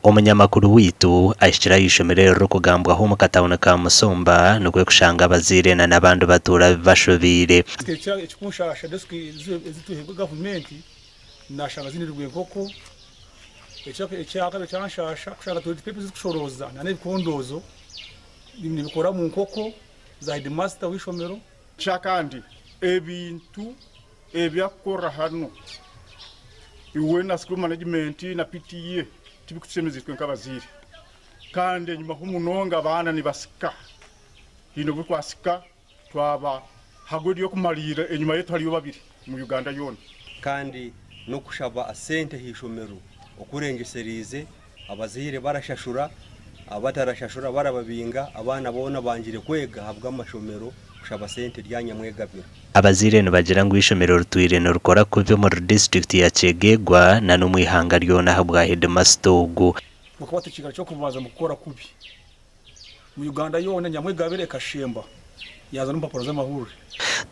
Omunyamakuru waitu ahikire aha ishomero eri ririkugambwaho omu katawuni ka Musumba nikwo kushanga abazaire na n'abandi batuura bashobeire. Ekikunshasha desiki ezituhairwe gavumenti nashanga zinirwe enkoko, ekyakabiri kyanshasha kushanga toilet paper ezikushoroza na n'ebikondoozo nibikora omu nkoko za headmaster w'eishomero. Kyakandi ebintu ebi arikukorera hanu iwe na school management na PTA tibikutushemeza itwe nk'abazaire kandi enyimaho munonga abaana nibasika haine obu twasika twaba hagodi y'okumariira enyima yetu hariyo babiri omu Uganda yoona. Kandi n'okushaba sente ah'eishomero okurengyesereize, abazaire barashashura, abatarashashura barababinga, abaana boona bangire kwega ahabw'amashomero kushaba sente rya nyamwegabiro. Abazaire nibagira ngu eishomero ritwire nirikora kubi omuri disiturikiti ya Kyegegwa na n'omu ihanga ryona ahabwa hedimasita ogu. Gukakwata ekiikaro ky'okubanza omu kukora kubi omu Uganda yoona, Nyamwegabire ekashemba yaaza n'omu mpapura z'amahurire.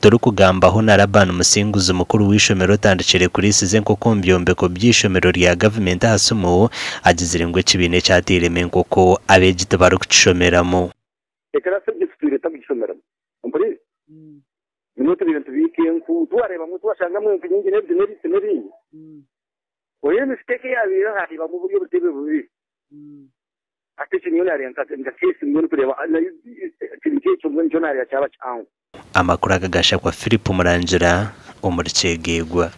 Turikugambaho na Laban Musinguzi mukuru w'eishomero otandikire kuriisiza enkoko omu byombeko by'eishomero rya gavumenti aha simu, agizire ngu ekibiina eki atairemu enkoko abeegi tibarikukishomeramu. Ekirasi egi tutwire tutakugishomeramu. Ompuriire? Nimwo tubaire nitubiika enku, twareebamu twashangamu enku nyingi n'ebiti n'ebiti n'ebindi. Oine mistake eyabaireho haareebamu buri obutebe bubiri. Hati ekyo nyowe nareeba nka nka case mbwenu kureeba ekintu nk'ekyo mbwenu nikyo nareeba kyaba kihango. Amakuru aga gashakwa Philip Murangira omuri Kyegegwa.